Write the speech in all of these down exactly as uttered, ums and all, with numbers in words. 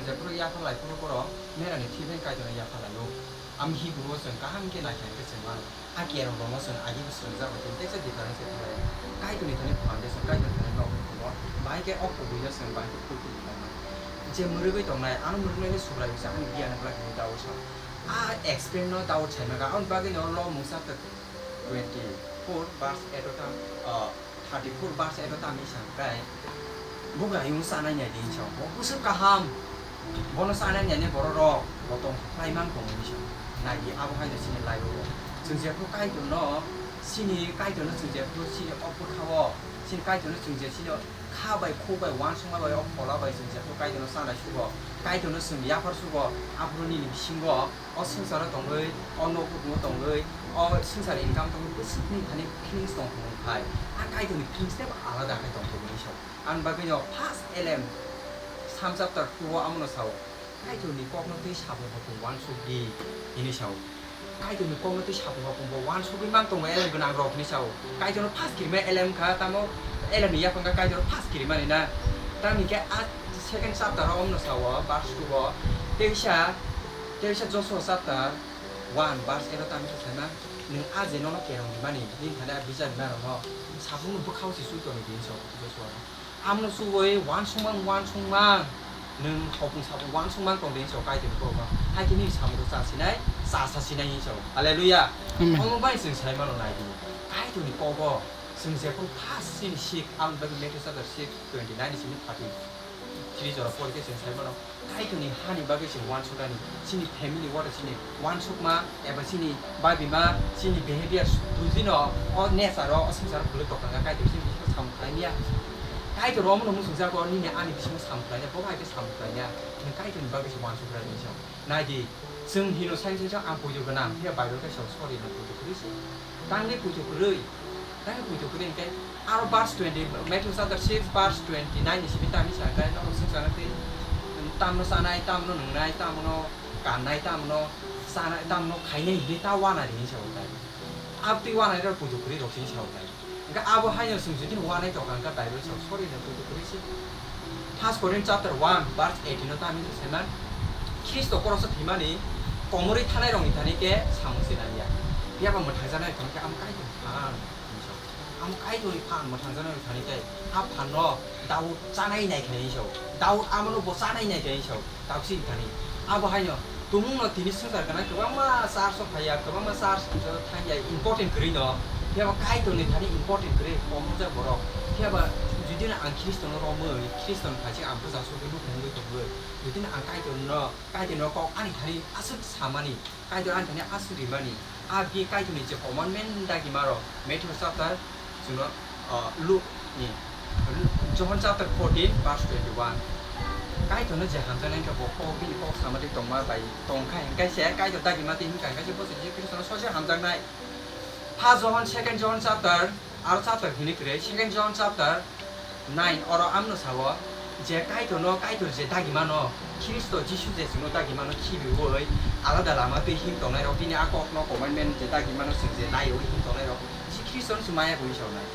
Jephuru yapharlai phuru borok merani thwi bai Kaitorno yapharlaio. Ami Hibru o chwng kaham khe naikha hwnkhe chwng mano. A kerong rokno chwng agi bo swrwngjago, tei teisa difference khe thanglaio. Kaitorni thani foundation, Kaitorni thani nok nukhungo, bahai khe o kubuino chwng bahai khe fulfill khlaimani. Je mwrwgwi tongnai, ano mwrwknaino Subrai bisa ani giyanno glak hwnwi Daud sa. A explain no Daud saimaka, aboni bagwino Lomung chapter twenty-four verse eight o tang, ah, thirty-four verse eight o tang hwnwi sa, hwnkhe, bugrayung chanai nai di hinwi sa, bo bwswk kaham, bono chanai nai borok rok bo tong khlai man tongo hinwi sa. Nai di, abo hai no chini life o chwng jephru Kaitorno, chini Kaitorno chwng jephru chini o bwkha o, chini Kaitorno chwng je chini kha bai, khuk bai, uansukma bai, o phola bai chwng jephru Kaitorno chanai sugo, Kaitorno chwng yaphar sugo, aphuru nini bisingo o swngcharo tongwi, o nokhukumo tongwi, o swngchar income tongwi bwswkni thani feelings tong thung khai, a Kaitorni feelings teibo alada khe tong thung hinwi sa. Ang bagwino first Elem Psalm chapter two o amono sao, Kaitorni kokno twi sapung hopung uansuk di hinwi sao. Kaitorni kokno twi sapung hopung bo uansugwi mang tongo Elem gwnang rok hinwi sao. Kaitorno first kirima Elem kha, tamo Elemni yaphang kha Kaitorno first kirimani na. Tamni khe a second chapter o omno sao, verse two o, teisa, teisa Joshua chapter one verse eight o tamo khe saimang, nwng a je nono kerong rimani, nini thani a bijap rimani rokno saphungno bwkhao se sui toni di hinwi sao Joshua no. Amno chuwi uansukmang, uansukmang, nwng hopung sapung uansukmang tong di hinwi sao Kaitorni kokno. Hai khe nini samungno cha sinai, cha sa sinai hinwi sao. Hallelujah. Amen. Omo bai chwng sai mano nai di. Kaitorni kogo chwng jephru first chini sik, ang bagwi Matthew chapter six twenty nine ni simi thirty three jora pori khe chwng sai mano. Kaitorni hani bagwi chwng uansuknani, chini family o chini uansukma eba chini bai bima, chini behavior bujino, o nature o, o swngcharo kwlwi tongkha khe Kaitor chini bisingo samung khlaimya. Kaitor omono muchungjago, nini ani bisingo samung khlaina, bo hai khe samung khlaina. Nwng Kaitorni bagwi se uansuknani se. Nai di, chwng hino sai sai ang poito gwnang, phiya Bible khe sao sorry no poito kwrwi se. Tangwi poito kwrwi. Tei buitu kwrwi hwnkhe aro verse twenty, Matthew chapter six verse twenty nine ni simi tamo sa khe norok swngcharna tei tamno chanai, tamno nwngnai, tamno kannai, tamno chanai, tamno khainai hinwi ta uanari hinwi sa o tai. Abtwi uanai rok buitu kwrwi rok se hinwi sa o tai. Hwnkhe abo haino chwng jodi uanai tongkha hwnkhe Bible sa sorry no buitu kwrwi se. First Corinth chapter one verse eighteen o tamo hinwi saiman, Khristo koroksa thwimani komorwi thanai rokni thani khe samung se nangya. Phiya ba mwthangjaknai rokni thani khe amo Kaitor phan hinwi sa o. Amo Kaitorni phan mwthangjaknai thani tei a phanno Daud chanai nai khe hinwi sa o. Daud amono bo chanai nai khe hinwi sa o. Daud sini thani. Abo haino tumungno tini swngchar gwnang kwbangma church o phaiya, kwbangma church thangya important kwrwi no. Phiya ba Kaitorni thani important kwrwi komorjak borok. Phiya ba jodi no ang Khristono romwi, Khristoni phaising ang bwsa sugwi nukhungwi tongwi, jodi no ang Kaitorno, Kaitorno kok ani thani aswk samani, Kaitor ani thani aswk rimani, a bi Kaitorni je commandment dagima rok, Matthew chapter, chwngno, ah, Luke ni, John chapter fourteen verse twenty-one. Kaitorno je hamjaknai wngkha bo kok bini kok sama twi tongma bai tongkha, hwnkhe se Kaitor dagima twi hwnkha, hwnkhe se bo se Jisu Khristono sose hamjaknai. First John, second John chapter, aro chapter hwnwi kwrwi, second John chapter nine, oro amno sao je Kaitorno, Kaitor je dagimano, Khristo Jisu je chwngno dagimano khibiui alada lama twi him tongnai rok, bini a kokno commandment je dagimano chwng je naiwi him tongnai rok, Jisu Khristono chwng maya kwnwi sao nai.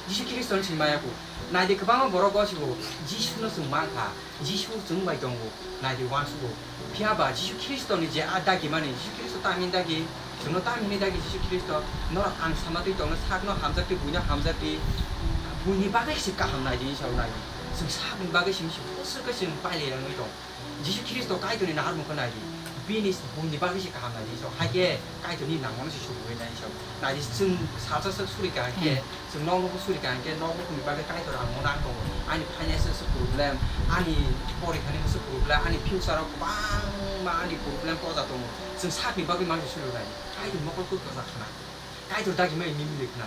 Jisu Khristono chwng maya kwnwi. Nai di, kwbangma borok gosigo Jisuno chwng mankha. Jisu chwng bai tongo, nai di uansugo. Phiya ba Jisu Khristoni je a dagimani, Jisu Khristo tamni dagi, chwngno tamni dagi Jisu Khristo, norok ang sama twi tongno, sakno hamjak twi, buino hamjak twi, buini bagwi se kaham nai di hinwi sao nai. Chwng sakni bagwi se hinwi se bwswk khe chwng pailai rwngwi tong. Jisu Khristo Kaitorni naharmung khe nai di, bini buini bagwi se kaham nai di hinwi sao. Hai khe Kaitorni nangmano se subui nai hinwi sao. Nai di, chwng salsa se suri kaham khe, Hmm. Chwng nok nugo suri kaham khe, nok nukhungni bagwi Kaitor ang mona ang tongo. Ani finances se problem, ani porikhani se problem, ani future o kwbangma ani problem poja tongo. Chwng sakni bagwi manse suri nai. Kaitor mokol kuk kwchak khna. Kaitor dagimani mimili khna.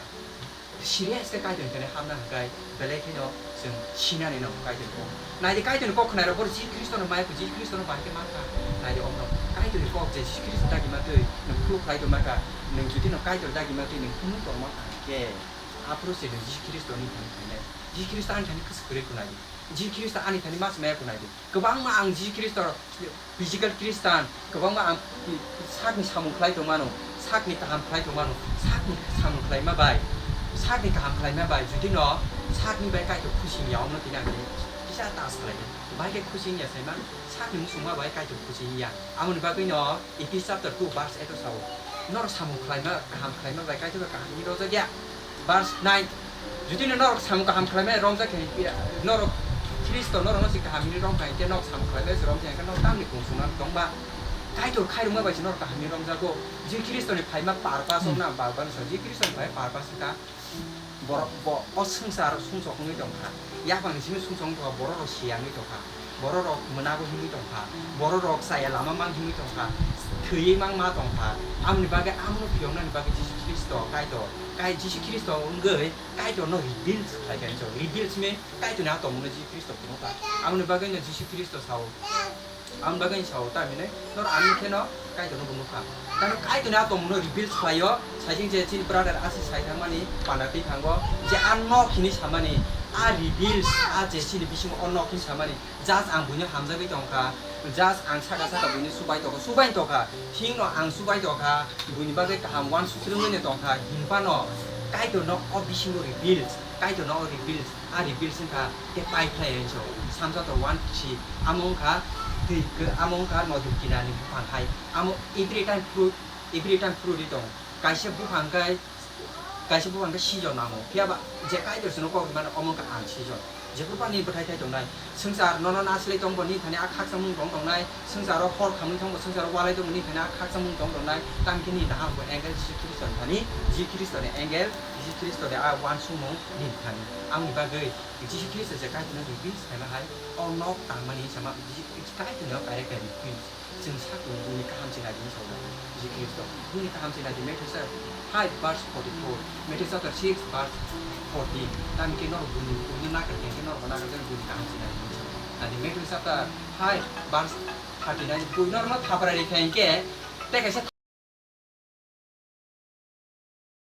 Serious khe Kaitor ni thani hamna hwnkhe belai kheno chwng sinani nango Kaitor ni kok. Nai di, Kaitor ni kok khnairok boro Jisu Khristono maya kho, Jisu Khristono bahai khe mankha. Nai di, omno Kaitor ni kok je Jisu Khristo dagima twi nwng khuluk khlai tongma kha, nwng jodi no Kaitor dagima twi nwng himung tongma kha khe, aphuru se nwng Jisu Khristo ni thani phainai. Jisu Khristo ani thani kwswk kwrwi kunai di. Jisu Khristo ani thani mas maya kunai di. Kwbangma ang Jisu Khristo physical Christian, kwbangma ang sakni samung khlai tongmano, sakni kaham khlai tongmano, sakni samung khlaima bai, sakni kaham khlaima bai, jodi no sakni bai Kaitor khusi ya, omno tini ang tini Cha ta salai de. Bai khe khusi wngya saima, sakni muchungma bai Kaitor khusi wngya. Amoni bagwi no Ephis chapter two verse eight o sao, norok samung khlaima, kaham khlaima bai Kaitor bai kaham hwnwi rojak ya. Verse nine, jodi no norok samung kaham khlaima romjak khe, norok Khristo norokno se kaham hwnwi romkha hinkhe norok samung khlaima se romjak hinkhe norok tamni kungsungno tongba? Kaitor khairokma bai se norok kaham hwnwi romjago. Jishu Khristoni phaima purpose wngna bagwi sa, Jishu Khristoni phai purpose wngkha. Borok bo o swngchar sumsok wngwi tongkha. Yaphangni simi sumsok wngkha, borok rok siyangwi tongkha. Borok rok mwnago himwi tongkha. Borok rok chaya lama mang himwi tongkha. Thwiwi mang ma tongkha. Amoni bagwi amono phiyoknani bagwi Jisu Khristo Kaitor. Kai Jisu Khristo wngwi Kaitorno reveals khlaikha hinwi sao. Reveals mean Kaitorni a tongmungno Jisu Khristo phunukha. Amoni bagwino Jisu Khristo sao. Ang bagwi sao, tamhinwi norok ani kheno Kaitorno bo nukha. Tamni Kaitorni a tongmungno reveals khlaio, saising je chini brother asi sai thangmani panda twi thango, je a nok hinwi samani, a reveals, a je chini bisingo o nok hinwi samani, just ang buino hamjagwi tongkha, just ang saka saka buino subai tongkha, subai tongkha, thikno ang subai tongkha, buini bagwi kaham uansuk swrwngwi tongkha, hinphano Kaitorno o bisingo reveals, Kaitorno o reveals, a reveals wngkha tei pai phlai hinwi sao. Psalm chapter one three, amo wngkha twi, amo wngkha nodi kinani buphang hai. Amo every time fruit, every time fruit ri tongo. Kaisa buphang khe, kaisa buphang khe season nango. Phiya ba je Kaitor chwngno kok rwmani omo wngkha unseason. Jephru phani bwthai thai tongnai, swngchar nono nasilai tongbo nini thani a khakchangmung tong tongnai, swngcharo hor khamwi thangbo swngcharo walai tongbo nini thani a khakchangmung tong tongnai, tamkhe nini naham bo angel Jisu Khristo ni thani, Jisu Khristo ni angel, Jisu Khristo ni a uansukmung nini thani. Amoni bagwi Jisu Khristo je Kaitorno reveals khaima hai, o nok tangmani sama Jisu Kaitorni o character reveals. Chwng sakni buini kaham se naidi hinwi sao da Jisu Khristo. Buini kaham se naidi Matthew chapter five verse forty-four, Matthew chapter six verse fourteen. Tamkhe norok buini, buino nakarkha hinkhe norokbo nakarjaknai buini kaham se naidi hinwi sao. Naidi Matthew chapter five verse thirty-nine, bui norokno thapra rikha hinkhe tei kaisa